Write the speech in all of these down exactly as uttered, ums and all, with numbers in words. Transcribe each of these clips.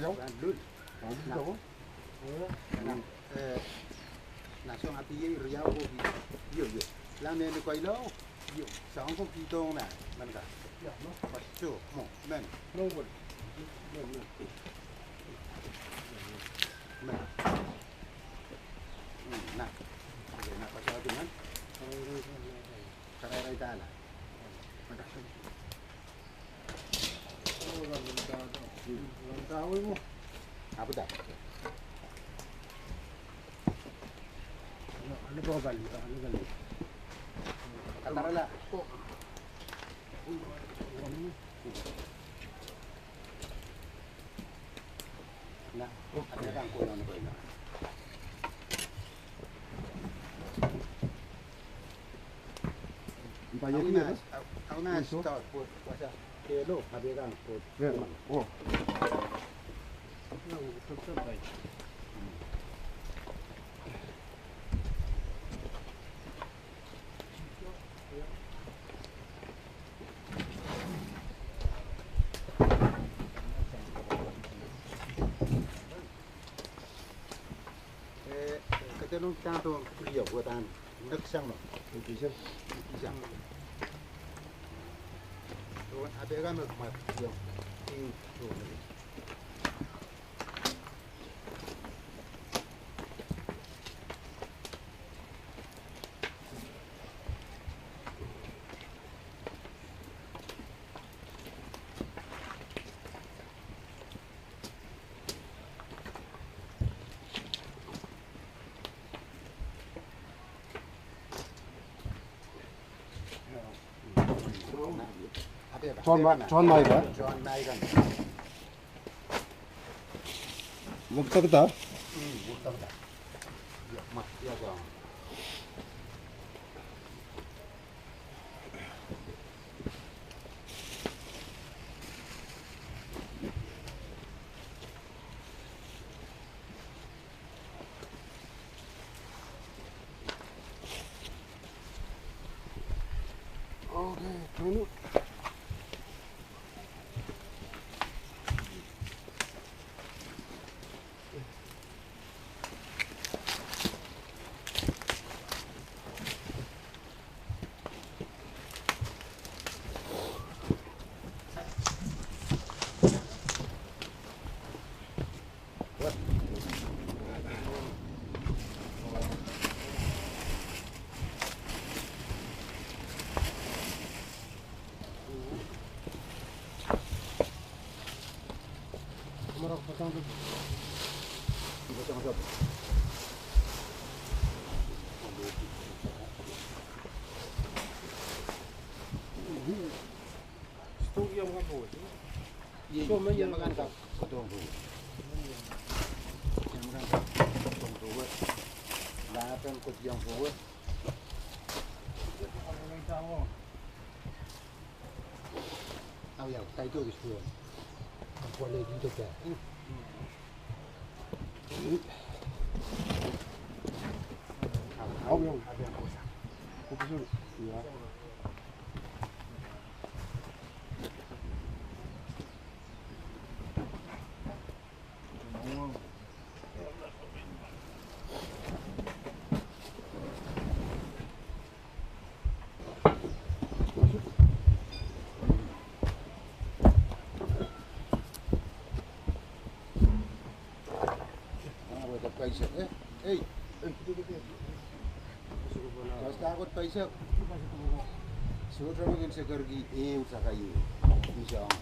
Riau? Riau? Eh, na song api iei riau ko ki. Io, io. Lang ni koilo. Io, soang ko ki tong na. Mana ka? Io, no. Pasto, mo, men. No, what? No, no. Men. Hmm, na. Okay, na pasto tu men. Karaira itala. Mana ka? Abuda. Katarala. Na, akan ko na ko na. Eh, kedelong tang tohn riau, wetahn neksang no. Kisang. Kisang. Tohn apeka me ma riau. Ing tohn. Tohn ma-, tohn maikan. Tohn maikan. Wekdakada. Hmm, wekdakada. Ia, ma, ia, ia. Okay, kanu. Au, ia, taito ki suo. Kuale ki to ka. Au, ia. Kukusur. Ia. Ei, ei. Pasta kot paisek. Sohte rohng en sekerki ehu sakaie. Ni soang.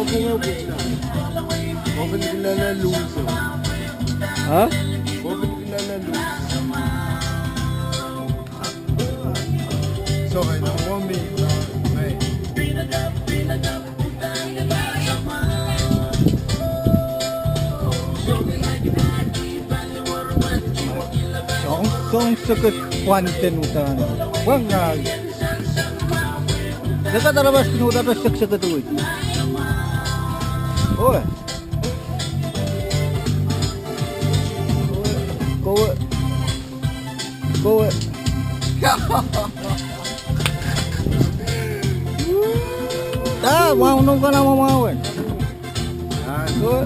Huh? Soang, soang seked pwanden uhdahn. Wang ngai. Dekat aramas kin uhdahn pahn sekseked wet. Oe. Kowe. Kowe. Ah, wau nong kana mamawen. Ah, kowe.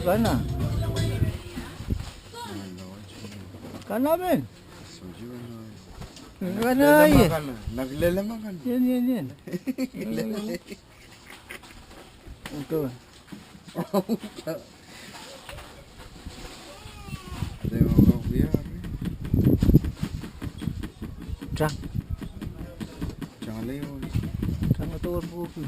Kana. Kana men. Kana ye. Ien, ien, ien. Oko. Tang. Tang leo. Tang ator buki.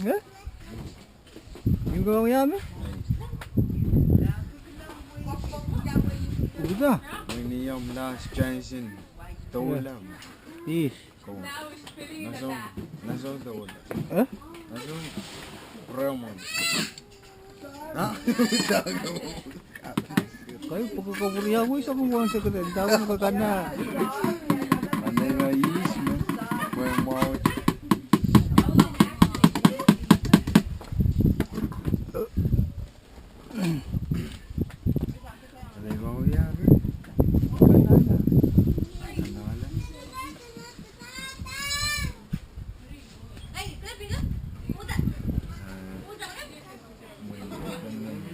Eh? Ingkong yame? Uda? Wini yam last chance in doula. Yes. Ko. Naso, naso doula. Eh? Naso Ramon. Ah, uda ko. Kai pwuko kapwuriamwei soangen waun seked en, dahme ke kana. Anenga ihs me, kwe mwahu. Anenga oh ya re. Anala.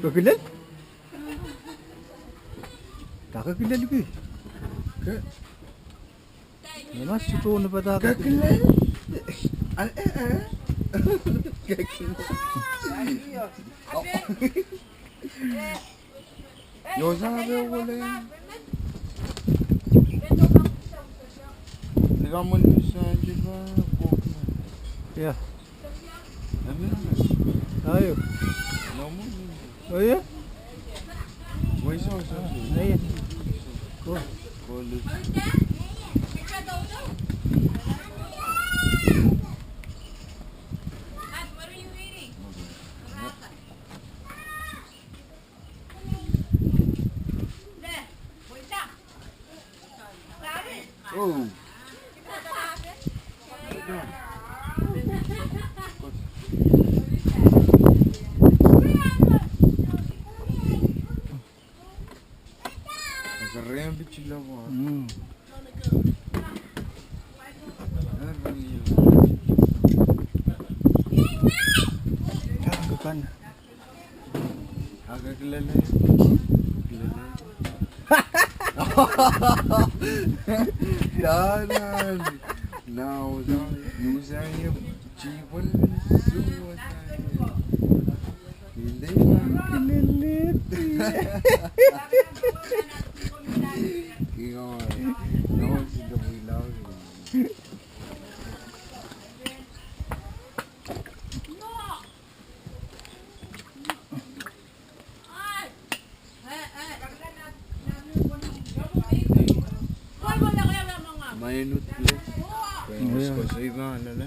Kakilel? Dake kilel ki. Ke. Mema siko ne padahk. Ke kilel. Al, eh, eh. Ke kilel. Yosa be wole. Ika mwen nusa jipa. Ya. Amen. Ayo. Namun. Oh, ya? Woi, so, so, so. Ayo. Ko. Ko, look. Oh. Keren pitsila wa. Mm. Kakan. Aka kilele. Kilele. Danan. Now, now, you say you, Chipul, Suwa, Kilele. Kingo, no, si the we love you. Minute play. Kwen, yeah, kosoia, lele.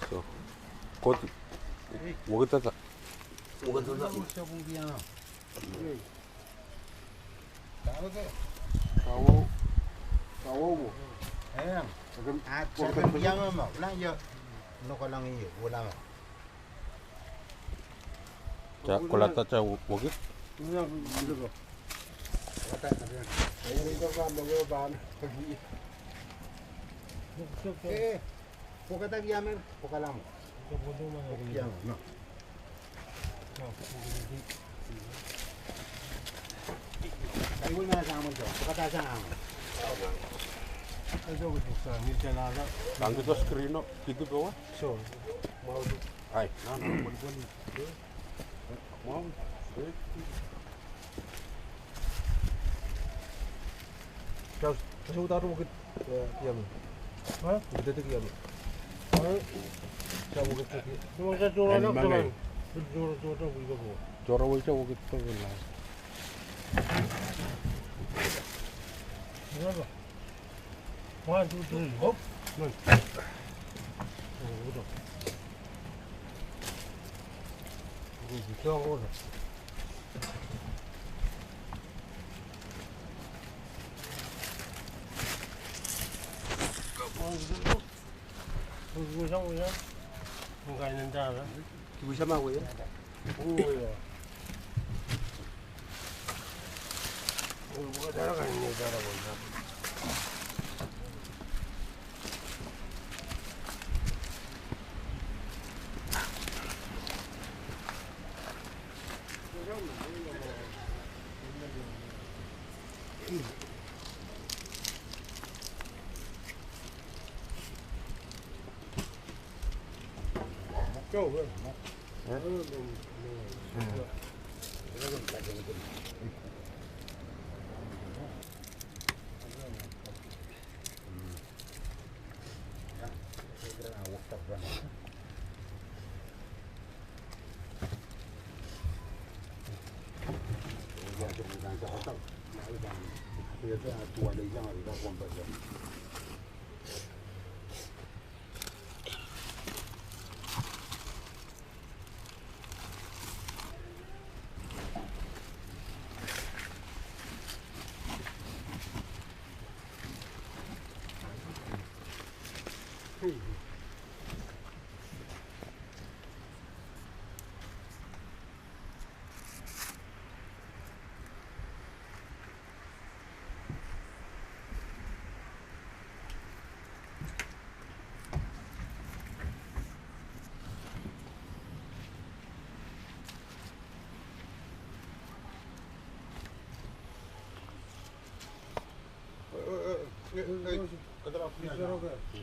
So, kot, wekidada. Wekidada. Kawo, kawo mo. Em. Akan, ah, wekidada. Yang ma, lang ya. Nokolang iyo, wulama. Dah, kolahda dah wekid. Eh, pokahda kiamer, pokahla mo. Kiamer, no. Kaiwel ma sang mo, pokahda sang mo. Tangki dah screen o, kidi powa. So, ai, na, na, poli, poli. Mau, eh. Kau, kau sudah taruh wekid. Yummy. Huh? Potato yummy. Huh? Sa wekidek. Sa wekidek. Tohrohr wekidek. One, two, three, hop. Nice. Oh, good. Good, good.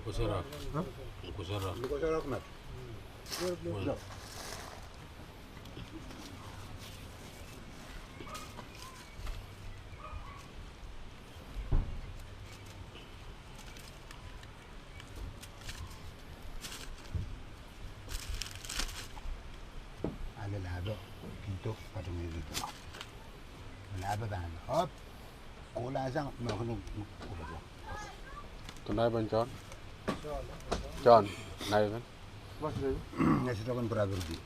Koasoia. Koasoia. Koasoia. Ale lahpo, kihdo, patohwan kihdo. Lahpo pahn, hop. Kohla sang, me keno, kohla sang. Kanahipen John. John, kanahipen. Ngehi sohte kin property.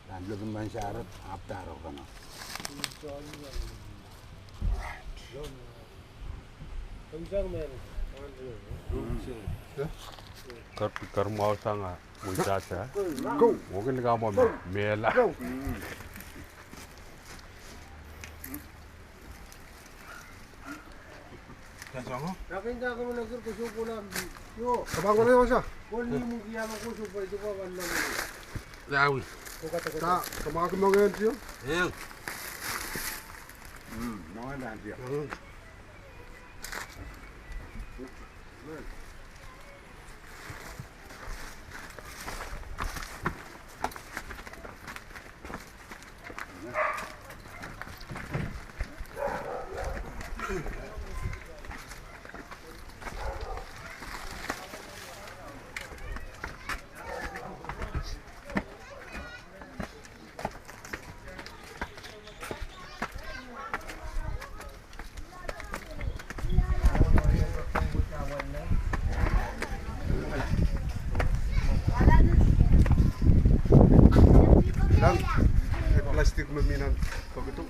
Nan lokin man saret, apw dahr kano. Kar, kar mwahu sang a, witata. Go. Wokin ka mo me, mehla. Go. Kapang kona yong sa. Yawi. Ka, kamwahki mohngiong tio? Eng. Mm, mohngiong tio. Mm. Nan, eh, plastik me mi nan poketo.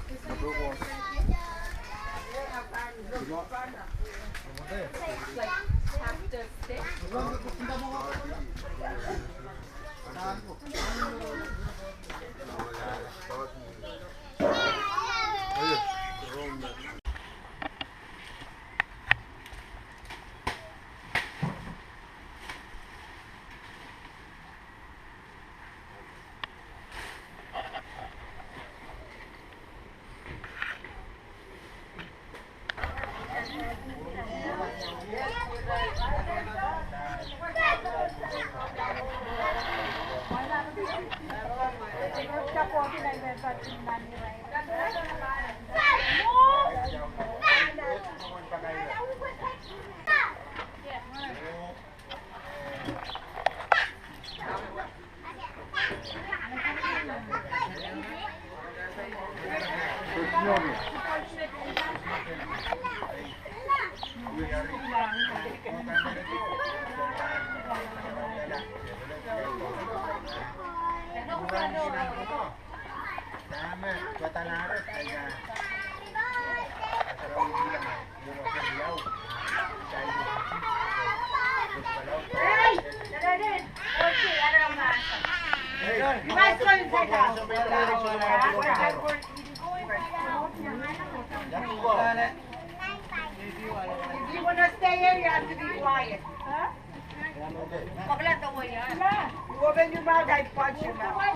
You have to be quiet. Huh? You open your mouth, I punch your mouth.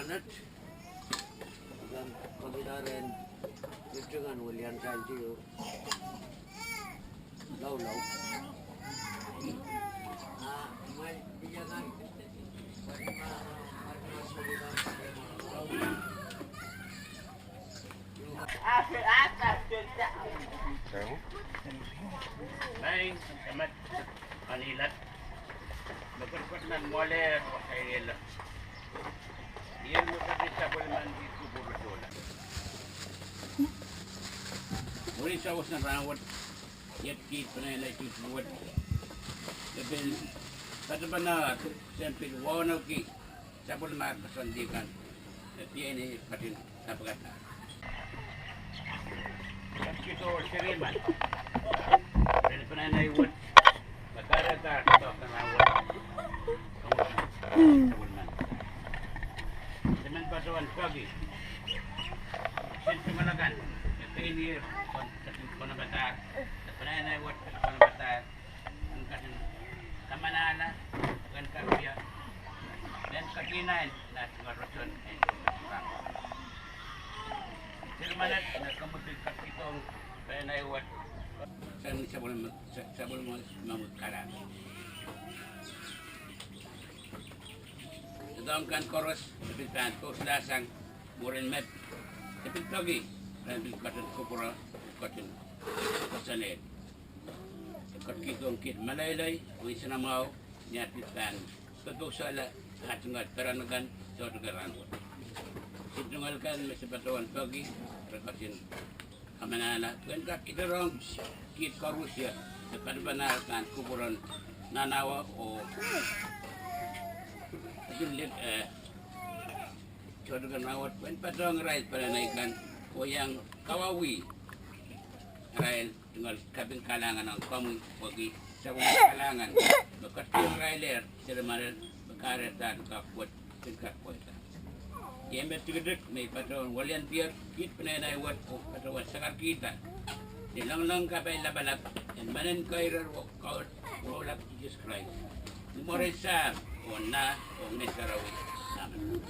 Anet, pahn pekihda rehn Richard en William County, Laulau. Mwurin sawas en rahnwet, iet kiht peneinei kiht wet me pil patopanohte, sen pil wauneki sapwellimomwi koasoandi kan, me pil iang ketin kapikada. Kito seri men, pil peneinei wet, me kahrehda doadoahk en rahnwet. Se men patohwan peki, sen tungoal akan, me pein ihr pahn ketin kaunopada, peneinei wet ketin kaunopada, en ketin kamanahla, en kak wia mehn kepina en nah tungoal roson en. Seri menet, me komw pil ketikihdohng peneinei wet. Sang sapwellime, sa-, sapwellime me mwo kalahngan. Doadoahk kan koaros me pil pahn kousoanlahsang mwurin met, e pil peki, pahn pil ketin kupwure, ketin koasoanehdi. E ketikihdohng kiht meleilei oh nsenamwahu, ni ah pil pahn pepeusoale ah tungoal peren kan, sohte kan rahnwet. Sen tungoal kan me se patohwan peki, re ketin kamanahla, pwehn kak itarong kiht koarusie, me patopanohte pahn kupwuren nanawe oh, eh, sohte kan rahnwet, pwehn patohng irail peneinei kan, oh iang kawauwih irail tungoal kaping kalahngan ong komwi pwehki sapwellime kalahngan me ketikihong irailehr seri menet, me kahrehda doadoahk wet pil kak pweida. Ih me tikitik me I patohwan weliandier kiht peneinei wet oh patohwan sakarkihda ni loangoalehng kapai lapalap en Menen Keirer oh Kaun Wahlap Sises Krais. Ni mwaren Sahm oh Nah oh Ngehn Sarawi. Amen.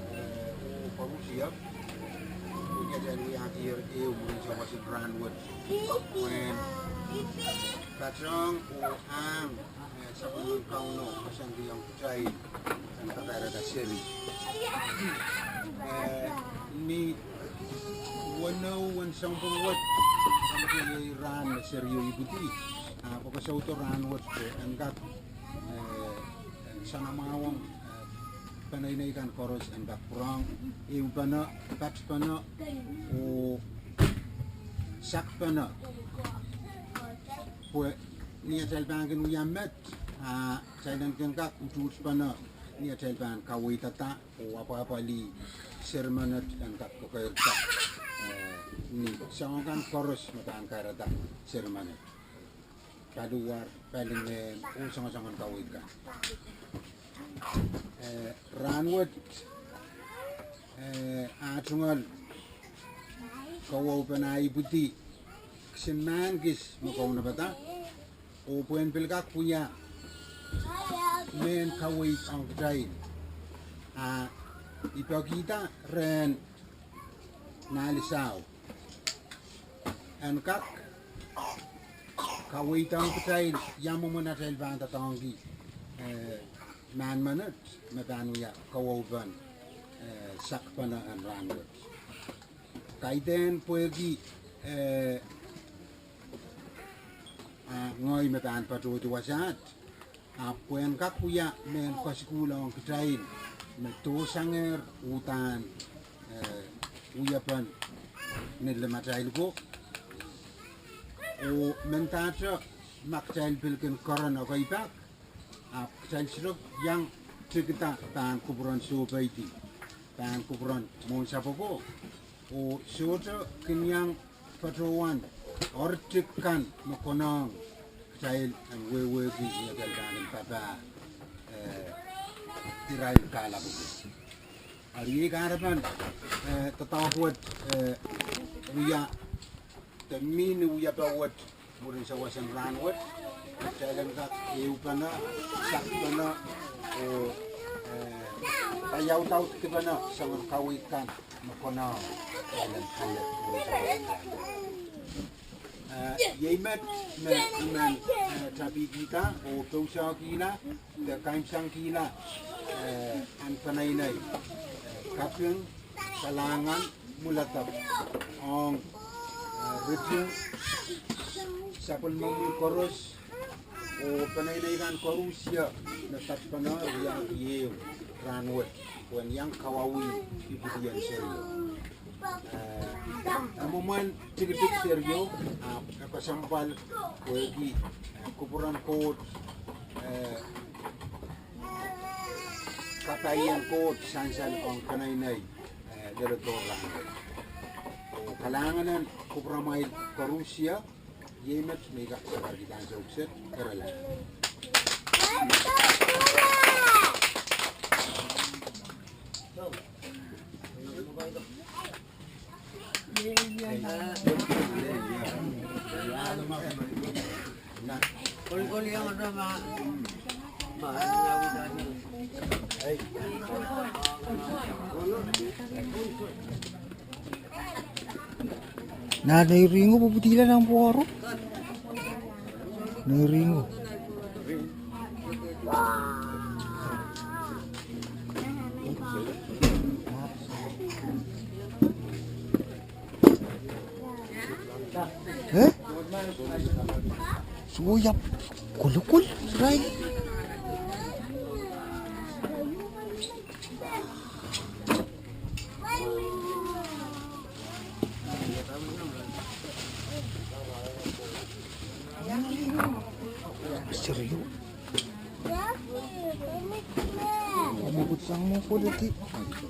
Eh, oh, koarusie, oh, iei atail wiahkier ehu mwurin sawas en rahnwet. Pwehn patohng oh ahng, eh, sapwellimen Kauno koasoandi ong kitail en kapahrada seri. Eh, ni weneu en sounpwong wet, iei rahn me serio ipwidi, ah, koasoia rahnwet pwe en kak, eh, nsenamwahwong, eh, peneinei kan koaros en kak pwurehng ehupene, patpene, oh sakpene. Pwe ni atail pahn kin wia met, ah, atail en kin kak utuhtpene ni atail pahn kaweidada oh apwahpwalih seri menet en kak kekeirda, eh, ni soahng kan koaros me pahn kahrehda seri menet. Paliwar, palingehn, oh soangosoangen kaweid kan. Eh, rahnwet, eh, ah tungoal kawaupen ah ipwidi, kisin mahn kis me kaunopada, oh pwehn pil kak wia mehn kaweid ong kitail. Ah, I pekihda rehn Nahlisau en kak kaweid ong kitail ia mwomwen atail pahn doadoahngki, eh, mahn menet me pahn wia kawaupen, eh, sakpene en rahnwet. Kaidehn pwehki, eh, ah, ngehi me pahn patohdi wasaht, ahpw pwehn kak wia mehn kasukuhl ong kitail me dohsangehr uhdahn, eh, wiepen nin limatail ko. Oh mendahte ma kitail pil kin keren ekei pak, Ahpw kitail sohte iang tikida pahn kupwuren soupeidi, pahn kupwuren mwohn sapwoko, oh sohte kin iang patohwan oaritik kan me konehng kitail en wehwehki ni atail pahn kin papah, eh, irail kahlap. Eri iei kahrepen, eh, doadoahk wet, eh, wia, de mihmi wiepe wet mwurin sawas en rahnwet, kitail en kak ehupene, sakpene, oh, eh, paiaudaudkipene soangen kaweid kan me konehng kitail en ale mwurin sawas en rahnwet. Eh, iei met me I men, eh, tapikihda oh pousehkihla de kaimwisekihla, eh, ahn peneinei, eh, kaping, kalahngan, mwuledek ong, eh, riting, sapwellimomwi koaros, oh peneinei kan koarusie me patpene wiahki ehu rahnwet pwehn iang kawauwih ipwidien serio. Eh, mwomwen tikitik serio, ah, e kesempwal pwehki, eh, kupwuren Koht, eh, kapaien Koht sansal ong peneinei, eh, leledo rahnwet. Oh kalahngan en kupwuramwail koarusie. Iei met me I kak sakarkihda ansou kiset, kerala. Nah, neiringo pwupwudihla nan pwuhro. Neiringo. Eh? Soh, ia kolokol, right? Serio. Mepwukat sang mwo koledi.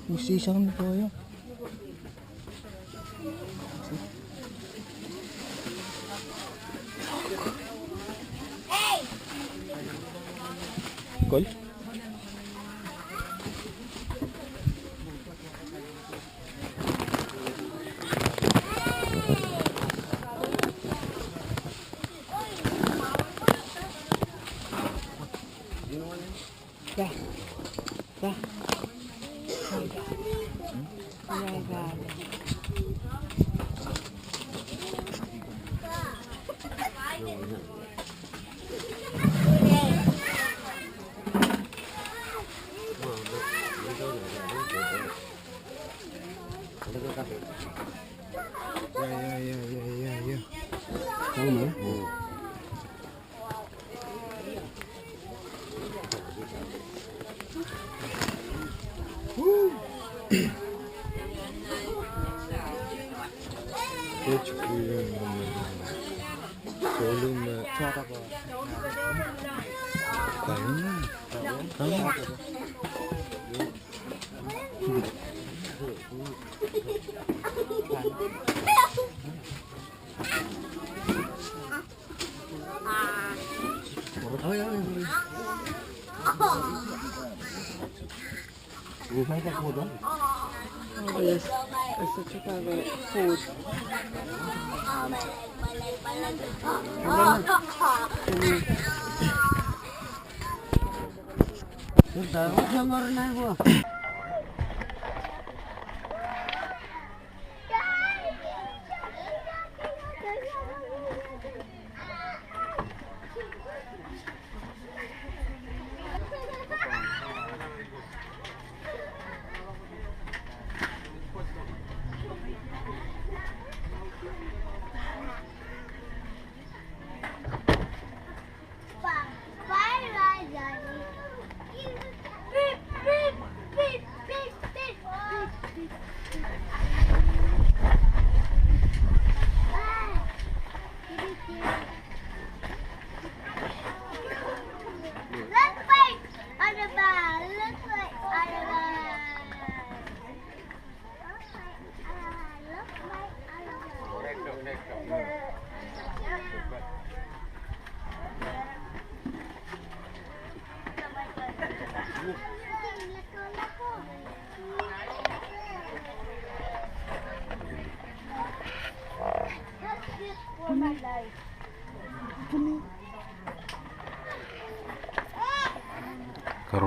Unsek sang ni koahiek. Kol.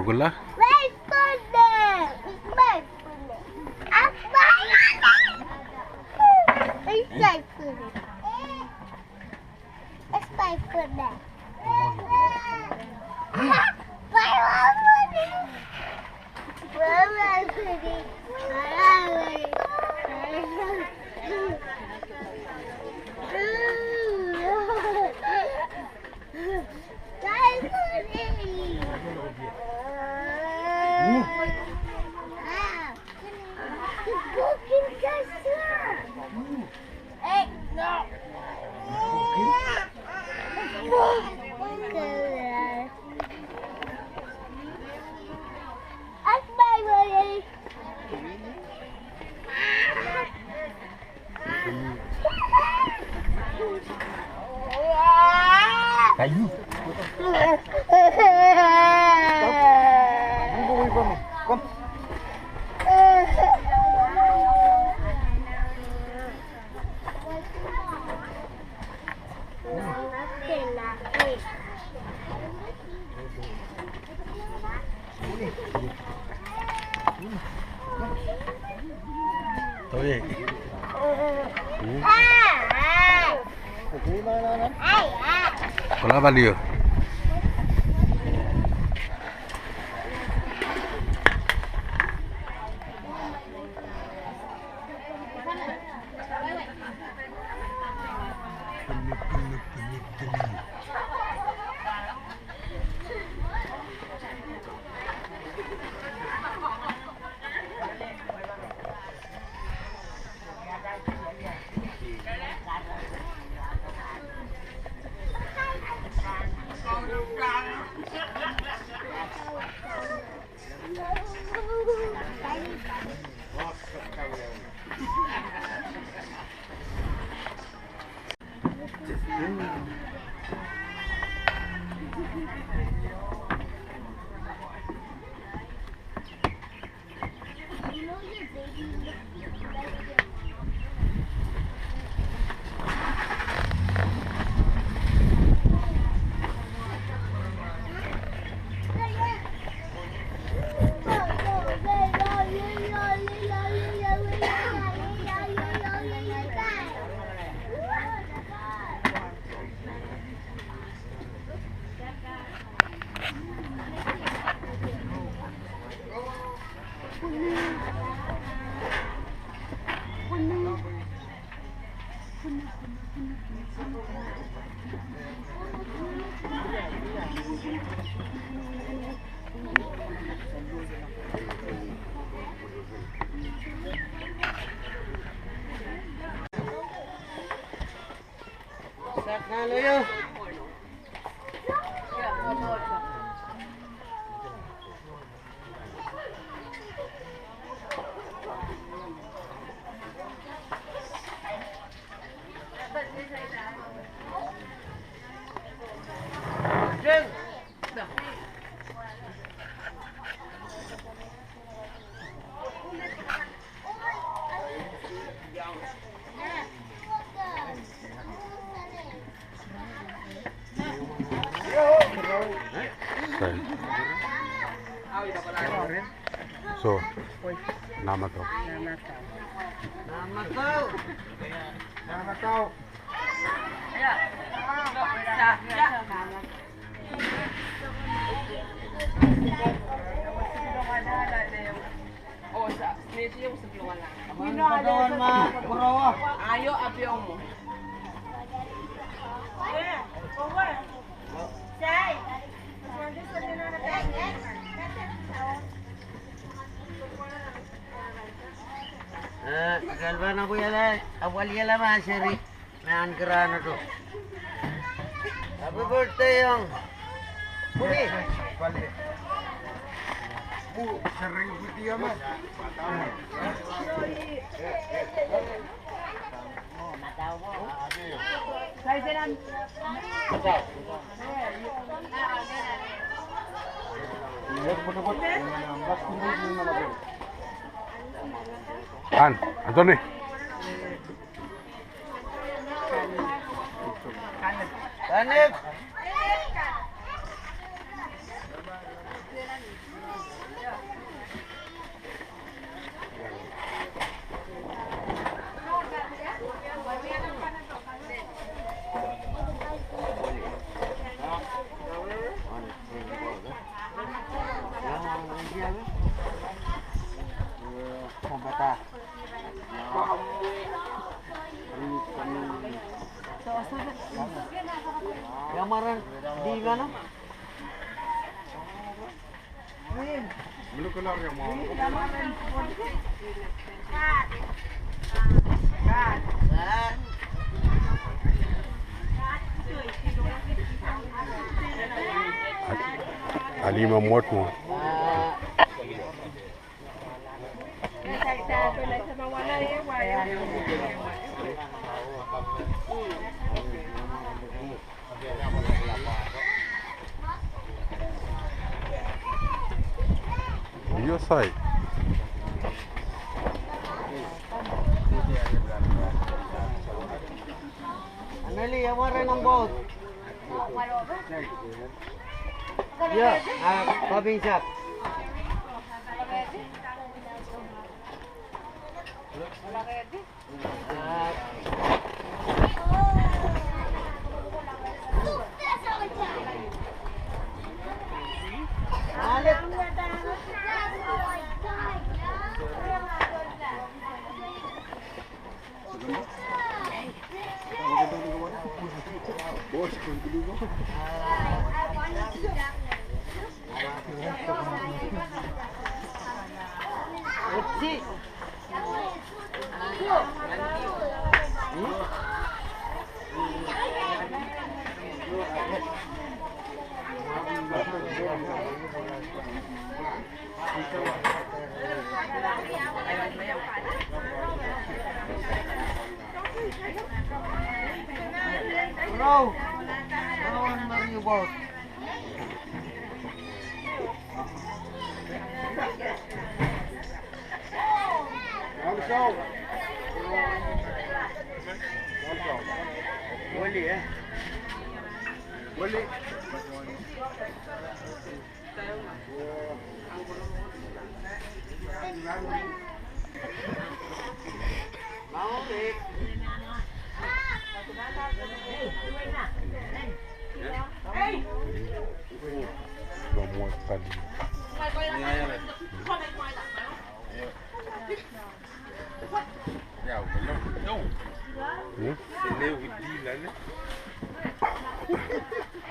Kula. Kula palio. Right. So, Namatau. Namatau. Namatau. Eh, kalpana kuiala, awaliala ma seri. Nan kiranato. Happy birthday, ong. Puni. An, Anthony. Kanep. Alima mwot mwo. Io sai. Anali, ia mwaren omw boat? Ia, ah, Papingsak. Hmm?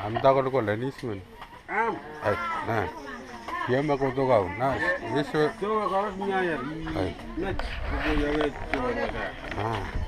Amda kolokol en East men. Ai, na. Ia me koto kau. Na, East men. Ai. Ah.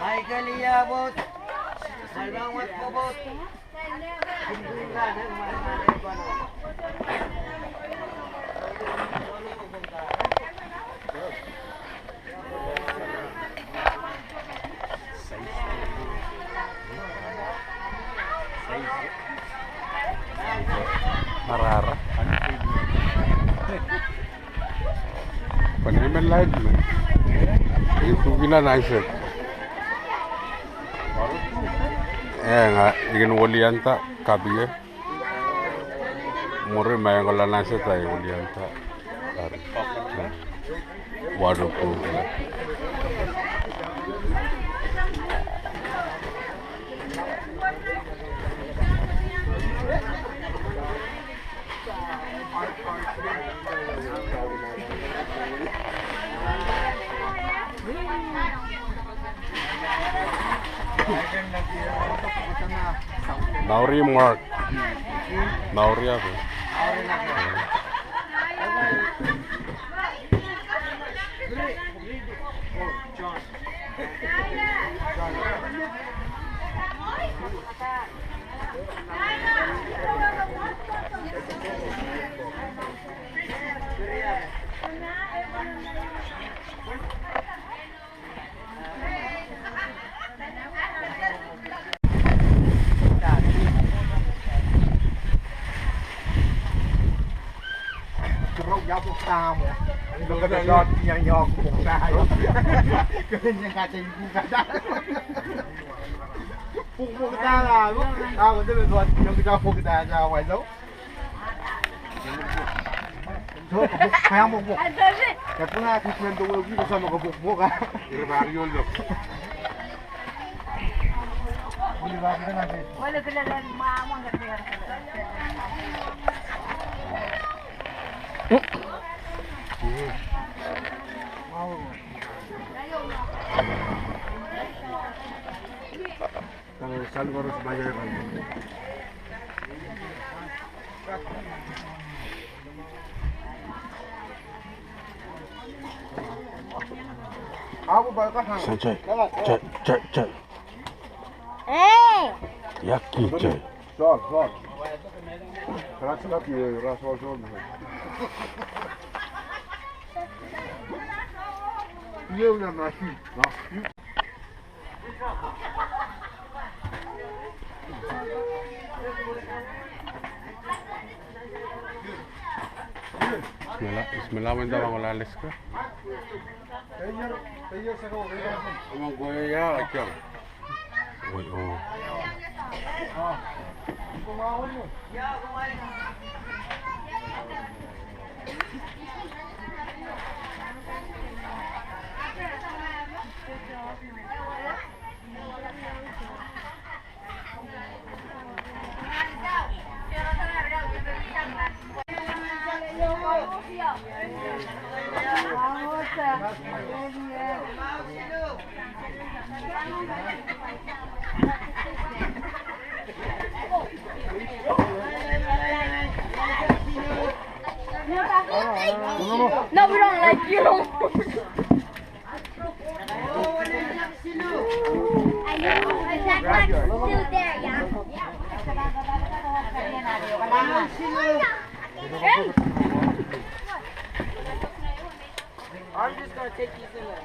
Michael, ia boat. Salbang wat ko boat. Arara. Pwe ni men light men. Ih tuhkihla naisek. Eh, nga, I kin welianda kapie. Mwuri me I kohla nan sehse I wilianda. Eri. Wado pwung. Mauri Mark. Mauri apa? Sanjay, Jay, Jay, Jay. Hey! Yaki, Jay. Sol, sol. Kerat sila pie, ira sol sol. Ie, udah nasi. Nasi. Ismail, Ismail, awan dah orang Alaska. Among koya ya, akan. Oi, oh. No, we don't like you. I know, that one's still there, yeah. Hey! I'm just gonna take these in there.